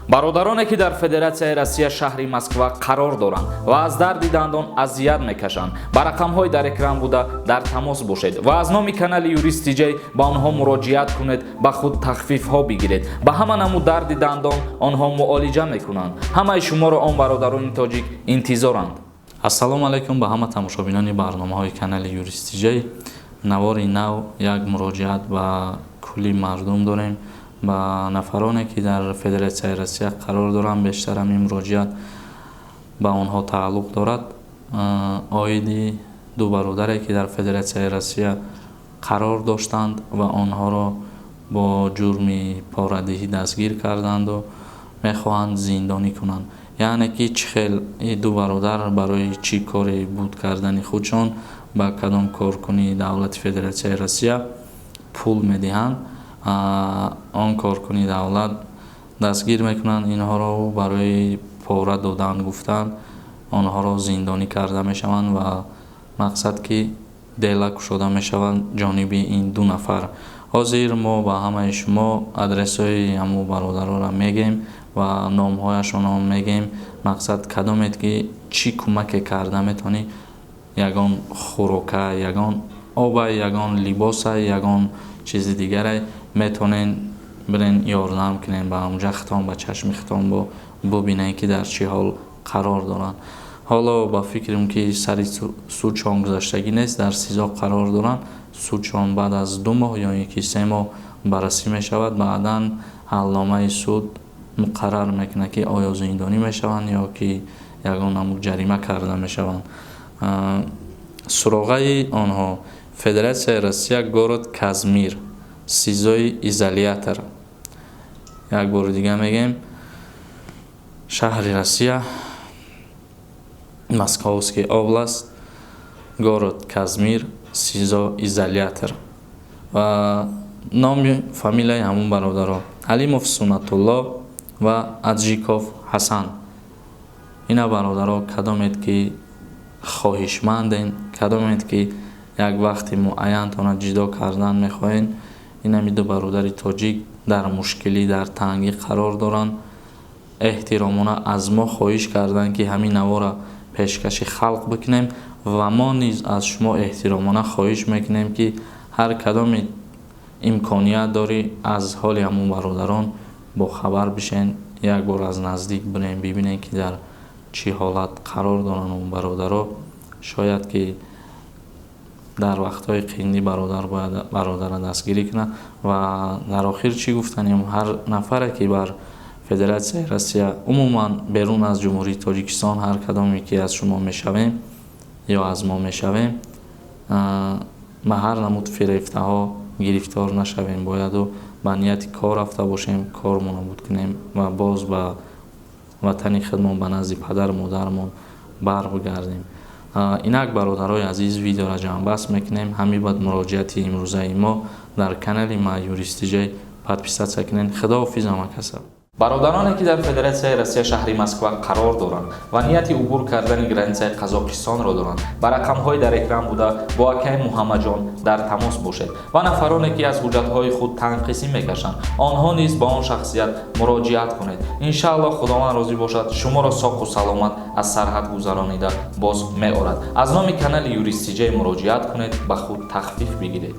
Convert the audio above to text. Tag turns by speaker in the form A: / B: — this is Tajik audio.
A: Бародароне, ки дар Федератсияи Россия, шаҳри Москва қарор доранд ва аз дарди дандон азият мекашанд, ба рақамҳои дар экран буда дар тамос бошед ва аз номи канали Юрист Тиҷай ба онҳо муроҷиат кунед, ба худ тахфифҳо бигиред. Ба ҳама намуд дарди дандон онҳо муолиҷа мекунанд. Ҳамаи шуморо он бародарони тоҷик интизоранд.
B: Ассалому алайкум ба ҳама тамошобинони барномаҳои канали Юрист Тиҷай. Навори нав, як муроҷиат ба кулли мардум дорем, ба нафароне, ки дар Федератсияи Россия қарор доранд. Бештар ҳамин муроҷиат ба онҳо тааллуқ дорад, оиди ду бародаре, ки дар Федератсияи Россия қарор доштанд ва онҳоро бо ҷурми порадиҳӣ дастгир карданду мехоҳанд зиндонӣ кунанд. Яъне ки чӣ хел ду бародар барои чӣ коре буд кардани худшон ба кадом коркуни давлати Федератсияи Россия пул медиҳанд, он коркуни давлат дастгир мекунанд инҳоро, барои пора додан гуфтанд, онҳоро зиндонӣ карда мешаванд ва мақсад ки дела кушода мешаванд ҷониби ин ду нафар. Ҳозир мо ба ҳамаи шумо адресҳои ҳамун бародаронро мегӯем ва номҳояшонро мегӯем. Мақсад, кадомед ки чӣ кӯмаке карда метавонӣ, ягон хӯрока, ягон оба, ягон либоса, ягон чизи дигаре метавонен бирен ёрдам кунем ба ҳамунҷа, хитон ба чашми хитон бубинем, ки дар чӣ ҳол қарор доранд. Ҳоло ба фикрам, ки сари судшон гузаштагӣ нест, дар СИЗО қарор доранд. Судшон баъд аз 2 моҳ ё ин ки 3 моҳ баррасӣ мешавад. Баъдан ҳалномаи суд муқаррар мекунад, ки оё зиндонӣ мешаванд ё ки ягон намуд ҷарима карда мешаванд. Суроғаи онҳо: Федератсияи Россия, город Казмир, СИЗОи изолятор. Як бори дига мегӯем: шаҳри Россия, Московский область, город Казмир, СИЗО изолятор. Ва номи фамилияи ҳамун бародаро Алимов Суннатулло ва Аджиков Ҳасан. Ина, бародаро, кадомед ки хоҳишманден, кадомед ки як вақти муайянтона ҷудо кардан мехоҳед, инами ду бародари тоҷик дар мушкилӣ, дар тангӣ қарор доранд. Эҳтиромона аз мо хоҳиш карданд, ки ҳамин навора пешкаши халқ бикунем ва мо низ аз шумо эҳтиромона хоҳиш мекунем, ки ҳар кадоме имконият дорӣ, аз ҳоли ҳамун бародарон бохабар бишен, як бор аз наздик бирем, бибинем, ки дар чӣ ҳолат қарор доранд он бародаро. Шояд ки дар вақтҳои қиндӣ бародар бояд бародарро дастгирӣ кунад. Ва дар охир чӣ гуфтанем? Ҳар нафаре, ки бар Федератсияи Россия, умуман берун аз Ҷумҳурии Тоҷикистон, ҳар кадоме ки аз шумо мешавем ё аз мо мешавем, ба ҳар намуд фирефтаҳо гирифтор нашавем. Бояду ба нияти кор рафта бошем, кормонро буд кунем ва боз ба ватани худмон, ба назди падару модарамон барбигардем. Инак, бародарои азиз, видеоро ҷамъбаст мекунем. Ҳамин бад муроҷиати имрӯзаи мо. Дар канали ма Юрист Тиҷай подписаться кунед. Худоҳофиз ҳама каса.
A: Бародароне, ки дар Федератсияи Россия, шаҳри Москва қарор доранд ва нияти убур кардани границаи Қазоқистонро доранд, ба рақамҳои дар экран буда бо акаи Муҳаммаджон дар тамос бошед. Ва нафароне, ки аз ҳуҷҷатҳои худ танқисӣ мекашанд, онҳо низ ба он шахсият муроҷиат кунед. Иншааллоҳ, Худованд розӣ бошад, шуморо соқу саломат аз сарҳад гузаронида боз меорад. Аз номи канали Юрист Тиҷай муроҷиат кунед, ба худ тахфиф бигиред.